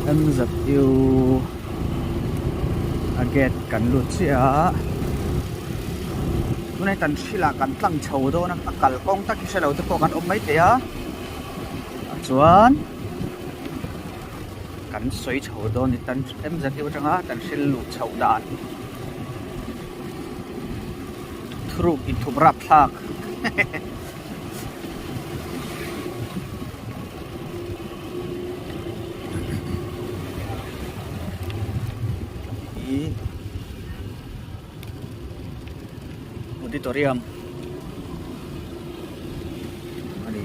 MZU a gate kan lut chiah a tunah hian Tanhril-ah kan tlang chho dawn a a kalkawng tak hi hre lo te pawh kan awm maithei a chuan kan sawi chho dawn a ni tan MZU atanga Tanhril luh chhoh dan thuruk inthup rapthlak hehe. Hi auditorium a ni.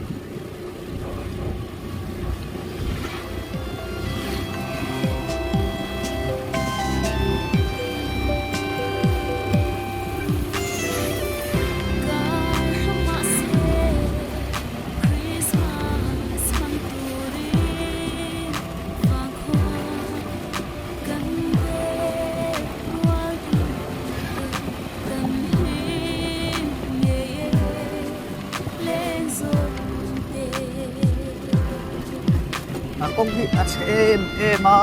A kawng hi a chhe em em a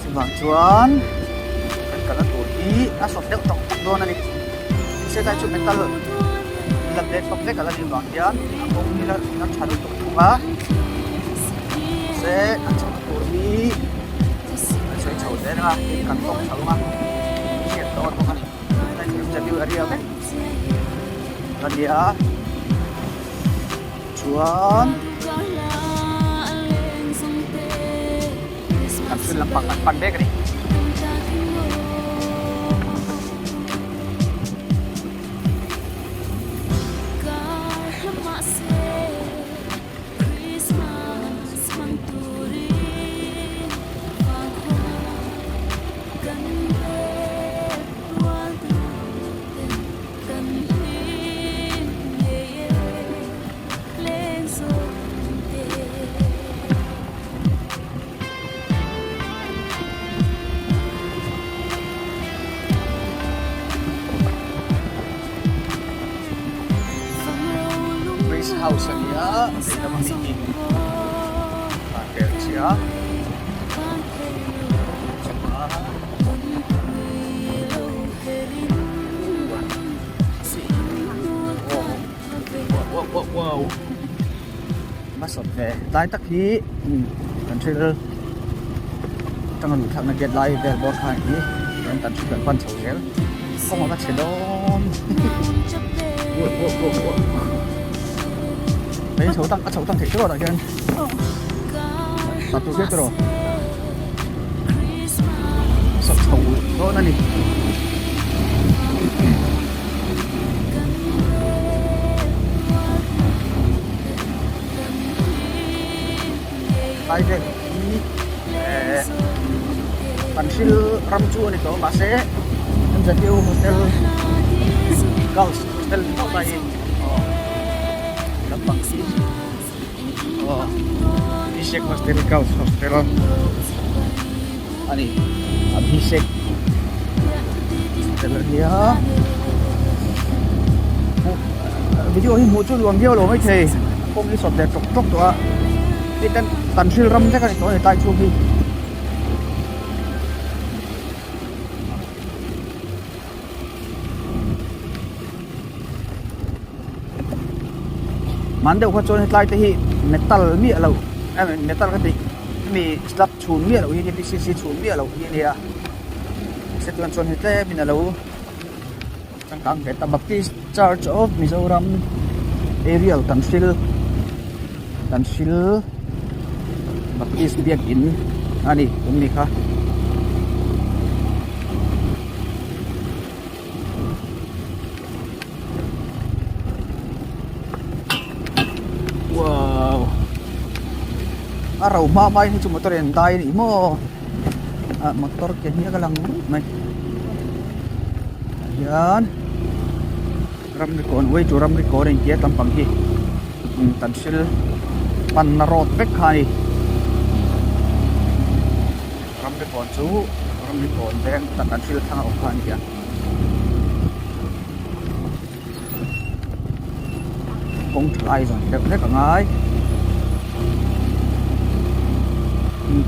chuvang chuan kan kalna tur hi a sawt deuh tawk tawk dawn a ni setlai chu metal la let tawk vek a la nih vang hian a kawng hi la tha lutuk thung a mahse kan chhawk tur hi kan sawi chho zel a tin kan tawk chho ang a hriat dawn bawk a ni setlai chu interview area vek a ni a chuan kan thil lampang kan pan mek a ni. Race house a ni a lehlam a mi hi a tel chiah a. Wow wow hmasawt ve tlai tak hi kan thil atanga luh thlakna gate lai vel bawr kha hi chuan kan thil kan pan chho zel kawng a va chhe dawn hei chho tang a chho tang theih tawh tah hian tah tur viau tawh sawt chho dawn a ni. Lai vel hi eh kan thil ram chu a ni tawh mahse MZU hotel girls hostel ni tawh ta hi aw lampang hi aw Abhishek hostel girls hostel a ni Abhishek hostel a nia video hi hmuh chu nuam viau lo maithei kawng hi sawt leh tawk tawk tawh a hei tan tanhril ram vek a ni tawh a ni tlai chhung hi. Man deuh kha chuan hetlai te hi metal miah lo metal ka tih hemi slab chhun miah loh hi K P C C chhun miah loh hi a nia se chuan chuan hei tlem in a lo changkang ve ta Baptist Church of Mizoram Aerial Tanhril Tanhril Baptist biakin a ni tum ni kha. Wow a ro hma hma in hi chu motor in dai a ni maw ah motor ke hniak a lang rup mai tah hian ramrikawn way to ramrikawn a intia lampang hi tanhril panna road vek kha a ni ramrikawn chu ramrikawn veng tanhril thlang a awm kha a ni a. Kawng tha lai zawn deuh hlek a ngai.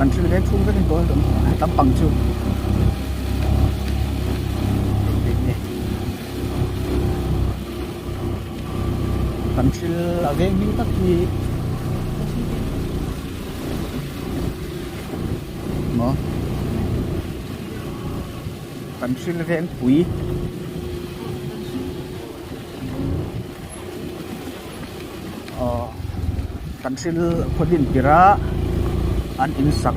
Kan thil veng chhung vekin tawn kan hmu lampang chu kan thil a veng hming tak hi maw kan thil veng pui. Aw kan thil khaw din tirh a an in sak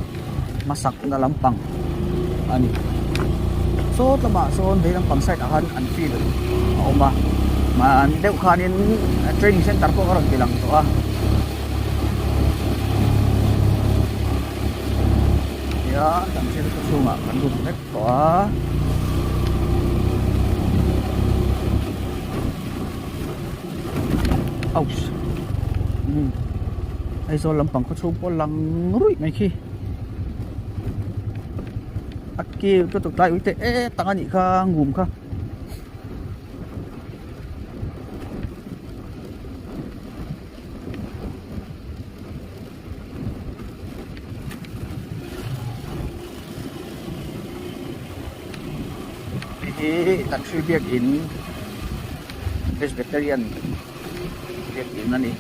hmasak na lampang a ni saw lamah sawn vei lampang side ah khan an field a awm a mahni deuh khanin training center pawh a rawn ti lang tawh a. Tihian kan thil khaw chhungah kan lut vek tawh a. Ouch umm Aizawl lampang khaw chhung pawh lang ruih mai khi a kil chu tuktlai ui te e tak a nih kha ngum kha. Hei hi Tanhril biakin Presbyterian biakin a ni.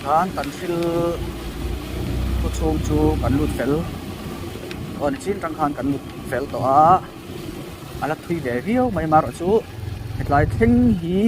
Khan Tanhril khaw chhung chu kan lut fel aw nichin tang khan kan lut fel tawh a a la thui ve viau mai marawh chu hetlai thleng hi.